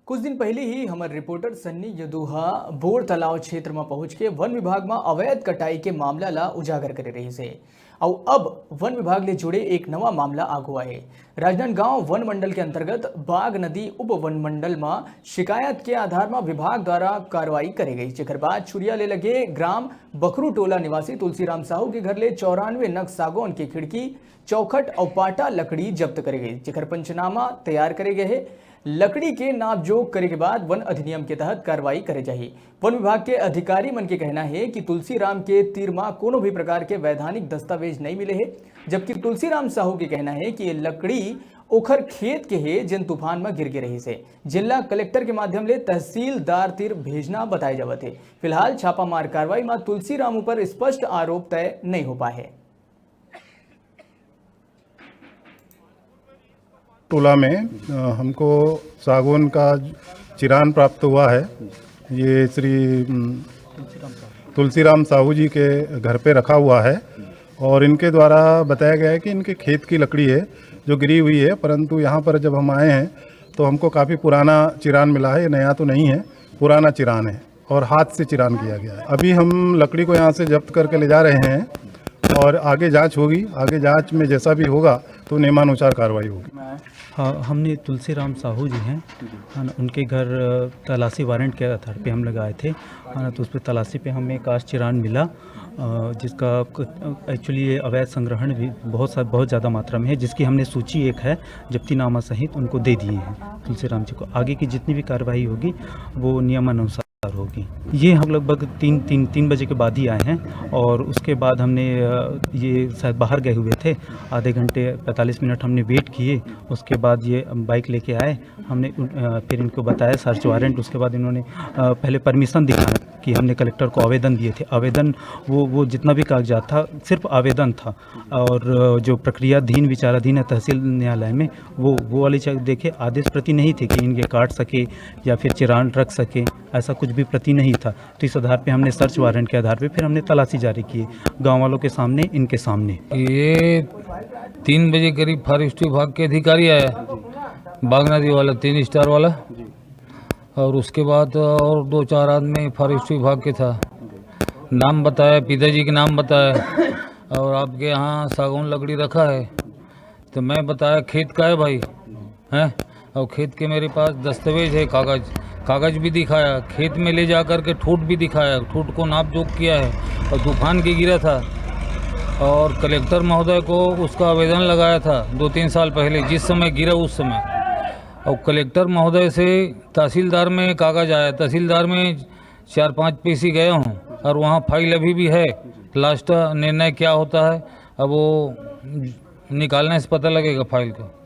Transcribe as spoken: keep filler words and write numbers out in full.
कुछ दिन पहले ही हमर रिपोर्टर सन्नी यदु ह बोर तालाब क्षेत्र म पहुंच के वन विभाग म अवैध कटाई के मामला ला उजागर करे रहिस हे। अउ अब वन विभाग ले जुड़े एक नवा मामला आगू आए। राजनांदगांव वन मंडल के अंतर्गत बाग नदी उप वन मंडल म शिकायत के आधार म विभाग द्वारा कार्रवाई करे गई, जेकर बाद छुरिया ले लगे ग्राम बखरू टोला निवासी तुलसीराम साहू के घर ले चौरानवे नग सागौन के खिड़की, चौखट अउ पाटा लकड़ी जब्त करे गई, जेकर पंचनामा तैयार करे गए हे। लकड़ी के नापजोख करे के बाद वन अधिनियम के तहत कार्रवाई करे जाही। वन विभाग के अधिकारी मन के कहना हे कि तुलसीराम के तीर म कोनो भी प्रकार के वैधानिक दस्तावेज नइ मिले हे, जबकि तुलसीराम साहू के कहना हे कि ये लकड़ी ओखर खेत के हे, जेन तूफान म गिर गे रहिस हे, जेन ला कलेक्टर के माध्यम ले तहसीलदार तीर भेजना बताए जावत हे। फिलहाल छापामार कार्रवाई म तुलसीराम ऊपर स्पष्ट आरोप तय नइ हो पाए हे। टोला में, अ, हमको सागौन का चिरान प्राप्त हुआ है। ये श्री, उम, तुलसीराम साहू जी के घर पे रखा हुआ है और इनके द्वारा बताया गया है कि इनके खेत की लकड़ी है जो गिरी हुई है, परंतु यहाँ पर जब हम आए हैं तो हमको काफ़ी पुराना चिरान मिला है। ये नया तो नहीं है, पुराना चिरान है और हाथ से चिरान किया गया है। अभी हम लकड़ी को यहाँ से जब्त करके ले जा रहे हैं और आगे जांच होगी। आगे जांच में जैसा भी होगा तो नियमानुसार कार्रवाई होगी। हाँ, हमने तुलसीराम साहू जी हैं, है ना, उनके घर, अ, तलाशी वारंट के आधार पे हम लगाए थे, है ना, तो उस पर तलाशी पे हमें काश चिरान मिला, अ, जिसका एक्चुअली ये अवैध संग्रहण भी बहुत सा, बहुत ज़्यादा मात्रा में है, जिसकी हमने सूची एक है जब्तीनामा सहित उनको दे दिए हैं तुलसीराम जी को। आगे की जितनी भी कार्रवाई होगी वो नियमानुसार होगी। ये हम लगभग तीन, तीन, तीन बजे के बाद ही आए हैं और उसके बाद हमने, अ, ये शायद बाहर गए हुए थे, आधे घंटे, पैंतालीस मिनट हमने वेट किए। उसके बाद ये बाइक लेके आए, हमने उन-, अ, फिर इनको बताया सर्च वारंट। उसके बाद इन्होंने, अ, पहले परमिशन दिखाया कि हमने कलेक्टर को आवेदन दिए थे। आवेदन, वो, वो जितना भी कागजात था, सिर्फ आवेदन था और, अ, जो प्रक्रियाधीन, विचाराधीन है तहसील न्यायालय में, वो, वो वाली चीज़ देखे, आदेश प्रति नहीं थे कि इनके काट सके या फिर चिरान रख सके, ऐसा कुछ भी प्रति नहीं था। तो इस आधार पे हमने सर्च वारंट के आधार पे फिर हमने तलाशी जारी की, गांव वालों के सामने, इनके सामने। ये तीन बजे करीब फॉरेस्ट विभाग के अधिकारी आया, बागनदी वाला, तीन स्टार वाला, और उसके बाद और दो चार आदमी फॉरेस्ट विभाग के था। नाम बताया, पिताजी के नाम बताया, और आपके यहाँ सागौन लकड़ी रखा है। तो मैं बताया, खेत का है भाई, हैं? और खेत के मेरे पास दस्तावेज है, कागज, कागज भी दिखाया, खेत में ले जा कर के ठूंठ भी दिखाया, ठूंठ को नाप जोख किया है और तूफान के गिरा था। और कलेक्टर महोदय को उसका आवेदन लगाया था दो तीन साल पहले, जिस समय गिरा उस समय। और कलेक्टर महोदय से तहसीलदार में कागज आया, तहसीलदार में चार पांच पीसी गया हूँ और वहाँ फाइल अभी भी है। लास्ट निर्णय क्या होता है, अब वो निकालने से पता लगेगा फाइल को।